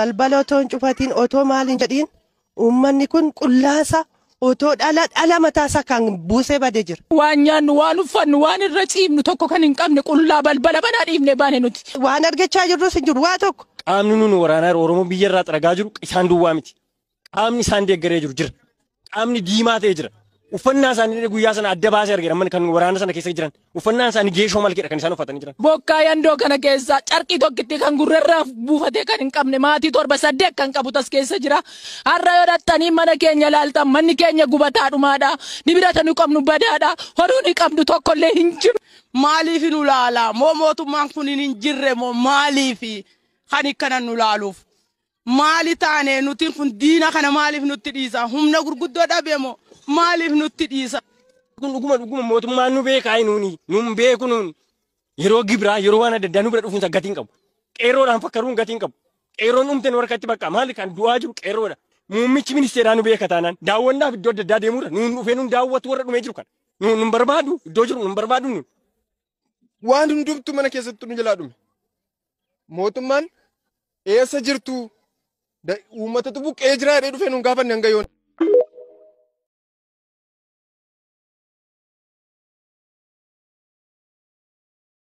Balbala otoo hin cufatiin, otoo maal hin jedhiin, uummanni kun qullaasa otoo dhala dhala mataasaa kan buusee badee jira. Waan nyaannu, waan uffannu, waan irra ciifnu tokko kan hin qabne, qullaa balbala banaa dhiifne baane nuti. Waan argachaa jirrus hin jiru waa tokko. Qaamni nuun waraanaa jiru, Oromoo biyya irraa xaragaa jiru isaan duwwaa miti. Qaamni isaan deeggaree jiru jira. Qaamni diimaa ta'e jira. Uffannaa isaanii guyyaa sana adda baasee argeera amma kan waraana sana keessa jiran. Uffannaan isaanii geeshoo malkeedha kan isaan uffatanii jiran. Bokkaa yandoo kana keessa carqii tokkitti kan gurrarraa buufatee kan hin qabne, maatii 7 8 kan qabu tas keessa jira. Har'a yoo dhattanii mana keenya ilaaltan, manni keenya gubataa dhumaadha. Ni birata nu qabnu badaadha. Horuu ni qabnu tokkollee hin jiru. Maaliif nu laala? Moo mootummaan kun hin jirre moo maaliif kan akkana nu laaluuf? Maali taane nuti kun? Diina kana maaliif nutti dhiisa? Humna gurguddoo dhabe moo maaliif nutti dhiisa? Kun dhuguma dhuguma mootummaan nu beekaa, nuuni nun beeku nuun yeroo gibiraa, yeroo waan adda addaa nu bira dhufuun gatiin qabu. Qeerroodhaan fakkaruun gatiin qabu. Qeerroon dhumte nu harkatti bakka maali kan du'aa jiru qeerroodha. Muummichi ministeeraa nu beeka taanaan daawwannaaf iddoo adda addaa deemuudha. Nuun dhufee nuun daawwatu warra dhumee jiru kana. Nuun nun barbaadu, iddoo jiru nun barbaadu nuun. Waan hundumtu mana keessatti nu jalaa dhume. Mootummaan eessa jirtu, uummatatu buqqee jira jedhee dhufee nuun gaafanne hanga yoona.